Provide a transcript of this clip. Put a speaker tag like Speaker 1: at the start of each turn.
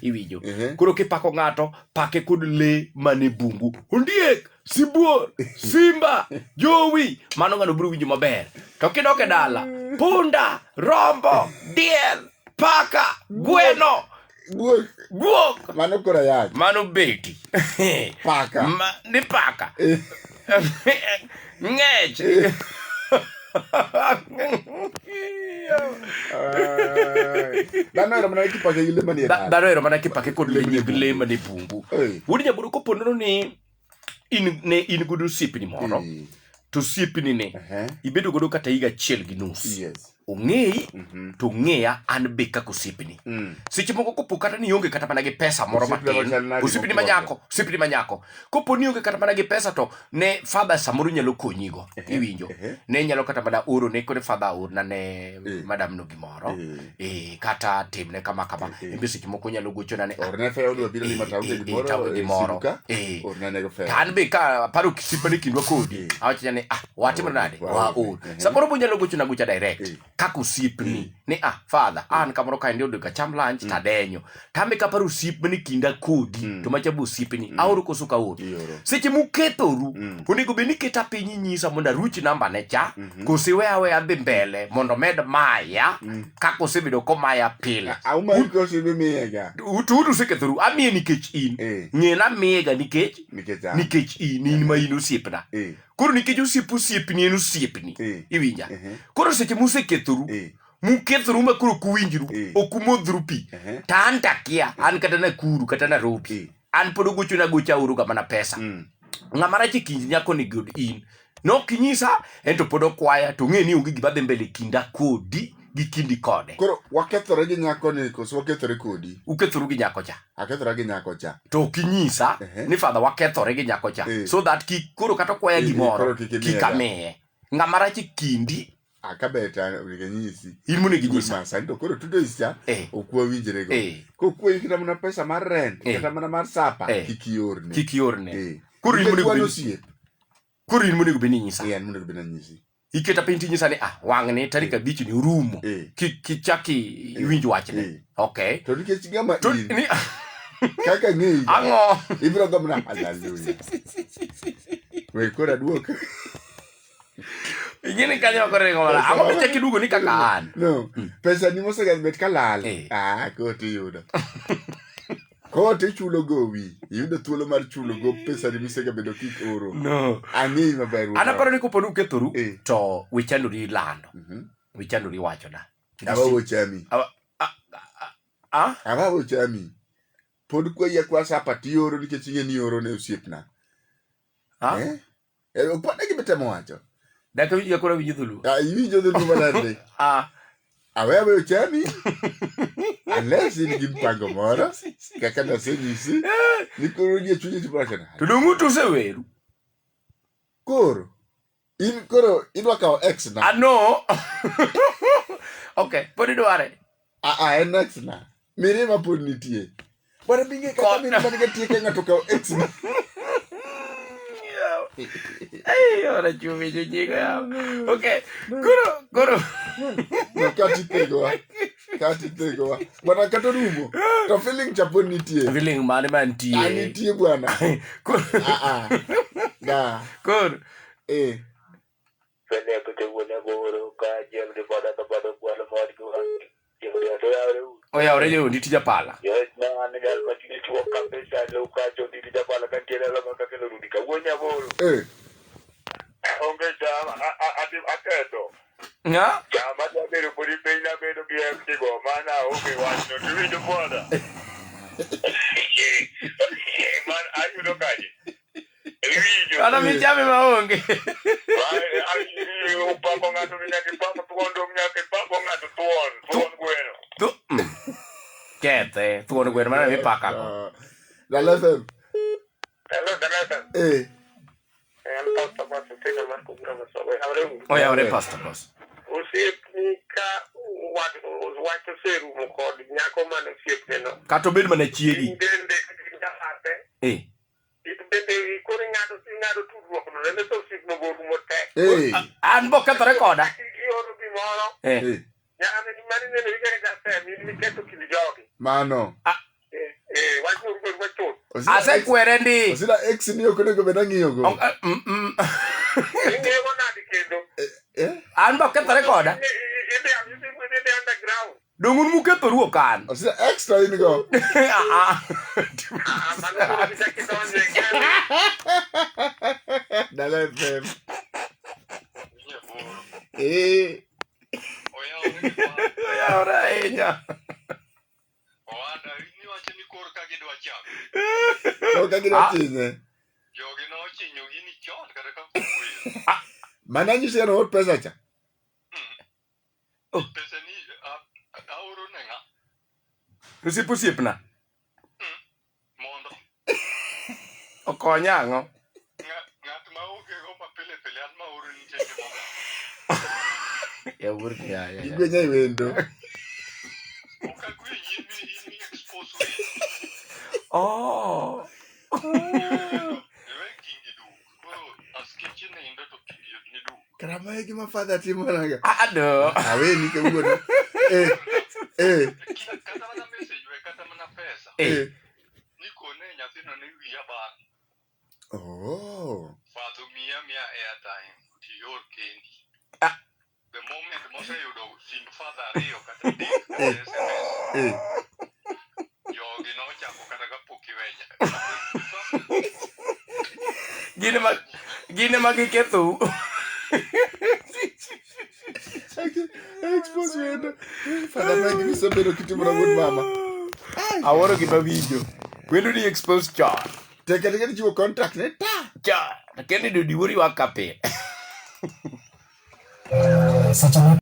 Speaker 1: Iwinjo? Koro kipako ng'ato, pake kod le man e bungu. Ondiek, sibuor, simba, jowi, mano ng'ano biro winjo maber. To kidok e dala, punda, rombo, diel, paka, gweno,
Speaker 2: Guok.
Speaker 1: Guok.
Speaker 2: Mano koro yach.
Speaker 1: Mano beti.
Speaker 2: Paka.
Speaker 1: Ma, ni paka. Ng'ech.
Speaker 2: Dhano ohero mana kipake gi le manie dala.
Speaker 1: Dhano ohero mana kipake kod le nying le manie bungu. Wuod Nyaburu kopo nono ni in ne in godo osiepni moro to osiepni ni ibedo godo kata higa achiel gi nus.
Speaker 2: Yes.
Speaker 1: Ong'eyi
Speaker 2: Mhm.
Speaker 1: to ong'eya an be kaka osiepni. Seche moko kopo kata ni ionge kata mana gi pesa moro
Speaker 2: Osiepna
Speaker 1: matin,
Speaker 2: machal nade
Speaker 1: osiepni
Speaker 2: mokwongo?
Speaker 1: manyako, osiepni manyako. Kopo ni ionge kata mana gi pesa to ne father samoro nyalo konyigo, iwinjo. Ne nyalo kata mana oro ne kone father orna ne madam no gimoro. Kata timne kama kama. En be seche moko nyalo gochona ne
Speaker 2: Orne fare odwa biro lima to aonge gimoro.
Speaker 1: to aonge
Speaker 2: e
Speaker 1: gimoro.
Speaker 2: simu ka. Orna nego fare.
Speaker 1: To an be ka aparo kisipa ni kindwa kodi, awacho ni ah, watimo nade?
Speaker 2: Wa
Speaker 1: Waor. Samoro bo nyalo gochona gocha direct kaka osiepni ni ah father an kamoro kaendi onego acham lunch to adenyo. To an be kaparo osiep mane kinda kodi to macha be osiepni aoro koso ok aor.
Speaker 2: Ioro.
Speaker 1: Seche mukethoru onego bed ni iketa piny inyisa mondo aruch namba ne cha koso iwe aweya dhi mbele mondo omed maya kaka osebedo komaya pile.
Speaker 2: Auma koso imiyega.
Speaker 1: To un usekethoru amiye nikech in. Ng'e ni amiyega nikech
Speaker 2: Nikech an.
Speaker 1: nikech in in ma in osiepna. Koro nikech osiep osiepni en osiepni. Iwinja? Koro seche musekethoru, mukethoru ma koro ok uwinjru, ok umodhru pi. To an to akia, an kata Nakuru kata Nairobi. An pod ogochona agocha aoroga mana pesa. Ng'ama rach e kind nyakoni kod in. Nok inyisa, en to pod okwaya to ong'e ni onge gima dhi mbele e kinda kodi gi kindi kode.
Speaker 2: Koro wakethore gi nyakoni koso wakethore kodi?
Speaker 1: Ukethoru gi nyako cha.
Speaker 2: Akethora gi nyako cha.
Speaker 1: To ok inyisa ni father wakethore gi nyako cha. So that kik koro kata okwaya gimoro
Speaker 2: koro kik imiye
Speaker 1: kik
Speaker 2: ga.
Speaker 1: amiye. Ng'ama rach e kindi
Speaker 2: Ah, ka ber to onego anyisi.
Speaker 1: In monego inyisa.
Speaker 2: Ma sani to koro two days cha ok wawinjre go. Kokwayi kata mana pesa mar rent, kata mana mar sapa, kik iorne.
Speaker 1: Kik iorne. Koro in
Speaker 2: Nikech
Speaker 1: monego
Speaker 2: wan
Speaker 1: bed
Speaker 2: osiep.
Speaker 1: Koro in monego bed ni inyisa.
Speaker 2: Eh, an monego bed ni anyisi.
Speaker 1: Iketa piny tinyisa ni ah wang'ni tarik 5 ni orumo. Kik kichak iwinj wachne. Okay.
Speaker 2: To nikech ng'ama
Speaker 1: To
Speaker 2: in,
Speaker 1: ni
Speaker 2: kaka ng'eyi,
Speaker 1: ang'o?
Speaker 2: ibiro gomna hallelujah. We koro aduok.
Speaker 1: Ing'eni kanyo ok oringo mana. Ang'o michak iduogo ni kaka an?
Speaker 2: No. Pesa ni mosegabet ka lal. Ah, koro tiyudo. Koro tichulo gowi. Iyudo thuolo mar chulo gop pesa ni misegabedo kik oro.
Speaker 1: No.
Speaker 2: Ang'eyi maber.
Speaker 1: An aparo ni kopo ni ukethoru to wechandori lando. Wechandori wachona.
Speaker 2: Awawo chami.
Speaker 1: Ah?
Speaker 2: Awawo chami. Pod kwayi akwa sapa tioro nikech ing'e ni ioro ne osiepna.
Speaker 1: Ah?
Speaker 2: Eh? Opande gima itemo wacho.
Speaker 1: Dak awinj koro awinjo dholuo.
Speaker 2: Ah, iwinjo dholuo manade?
Speaker 1: Ah.
Speaker 2: Awe aweyo chami. Unless in gi mpango moro kaka nasenyisi ni koro gie chunyi to wacho
Speaker 1: To dong' utu oseweru.
Speaker 2: Koro in koro idwa kawo ex na.
Speaker 1: Ah no. Okay, pod idware.
Speaker 2: Ah, ah, en ex na. Mirima pod nitie. Bwana binge kaka mirima niga tieke ng'ato kawo ex na.
Speaker 1: Ay, ora chumi chuchigo ya. Okay, koro koro.
Speaker 2: No, kati thegowa. Kati thegowa. Bwana kata orumo. To feeling cha pod nitie.
Speaker 1: Feeling mane mantie?
Speaker 2: Ah, nitie bwana.
Speaker 1: Koro.
Speaker 2: Ah, ah. Da.
Speaker 1: Koro.
Speaker 2: Eh.
Speaker 3: Fene kote wuon agoro kaachiel gi boda ka boda kwalo mod gi wang' jodo oyawre uru.
Speaker 1: Oyawre jo nditi japala.
Speaker 3: Yes, ma an jal mating'e chuok kabisa luw kacho nditi japala ka nitiere alama kakelo rudi kawuono nyaboro.
Speaker 2: Eh.
Speaker 3: Onge chama aketho.
Speaker 1: Ng'a?
Speaker 3: Chama adwa bedo kodi piny nabedo gi empty go mana onge wachno tiwinjo bwana. Man ayudo kanye? Iwinjo.
Speaker 1: Kata michame maonge.
Speaker 3: Upako ng'ato gi nyaka ipako thuon dong' nyaka ipako ng'ato thuon, thuon gweno.
Speaker 1: Kethe, thuon gweno mana mipakago.
Speaker 2: Ah, Dala FM.
Speaker 3: Hello, Dala FM.
Speaker 2: Eh.
Speaker 3: En Pastor Boss Otieno mar Kogura Masogo. Oyawre uru.
Speaker 1: Oyawre Pastor Boss.
Speaker 3: Osiepni ka wach oserumo kod nyako mane osiepneno.
Speaker 1: Kata obed mana chiegi.
Speaker 3: In bende in jabathe.
Speaker 1: Eh.
Speaker 3: In bende koro ing'ado ing'ado tudruok no nende to osiepno bo orumo tek.
Speaker 2: Eh.
Speaker 1: An bo kethore koda.
Speaker 3: Ioro gimoro.
Speaker 1: Eh.
Speaker 2: Eh.
Speaker 3: Nyaka bed mani neno igere ga tem in miketho kind jogi.
Speaker 2: Mano.
Speaker 1: Ah. Asekwere ndi.
Speaker 2: Osina ex ni ok onego bed ang'iyogo.
Speaker 3: Ing'iyogo nade kendo?
Speaker 2: Eh?
Speaker 1: An be okethore koda.
Speaker 3: Idhi idhi underground.
Speaker 1: Dong' un mukethoru ok an.
Speaker 2: Osina ex to in go.
Speaker 1: Ah, ah.
Speaker 3: Ah, mano koro kichak idonje e kendo.
Speaker 2: Dala FM. Eh.
Speaker 1: Oyawore ahinya.
Speaker 4: Owada, iwacho ni kor ka gidwa chako.
Speaker 2: Kor ka gidwa
Speaker 1: Ah.
Speaker 2: chinye.
Speaker 4: Jogi nochinyo gini chon kata ka pok wer.
Speaker 2: Mana nyisi en oor pesa cha.
Speaker 1: Oh.
Speaker 4: Pesa ni aoro ne ng'a?
Speaker 1: Osiep osiepna.
Speaker 4: Mondo
Speaker 1: Okonya ang'o?
Speaker 4: Ng'at ma onge go ma pile pile an ma oro nitie gimoga.
Speaker 1: Ya wuor ni ya ya.
Speaker 2: Igwenya e wendo.
Speaker 4: Ok agwenyi in mi in mi expose wendo.
Speaker 1: Oh.
Speaker 4: Iwe kingi duk. Koro askeche nindo to kingi ok ni duk.
Speaker 2: Kara mae gima father timonaga.
Speaker 1: Ado.
Speaker 2: Aweni kawuono. Eh. Eh.
Speaker 4: Kata mana message we kata mana pesa.
Speaker 1: Eh.
Speaker 4: Nikone nyathino ni wiya bar.
Speaker 2: Oh.
Speaker 4: Fadho miya miya airtime tior kendi.
Speaker 1: Ah.
Speaker 4: The moment moseyudo simb father ariyo kata adek kata SMS,
Speaker 2: Eh.
Speaker 4: jogi nochako kata kapok iwenya.
Speaker 1: Gin ema gin ema gikethou.
Speaker 2: Okay. Expose wendo. Father mae gima isebedo kitimona wuod mama.
Speaker 1: Awuoro gima winjo. Wendo ni expose chon.
Speaker 2: Tek kata kata chiwo contract ne ta.
Speaker 1: Chon. Kendo diwori wak kapil.
Speaker 5: Seche ma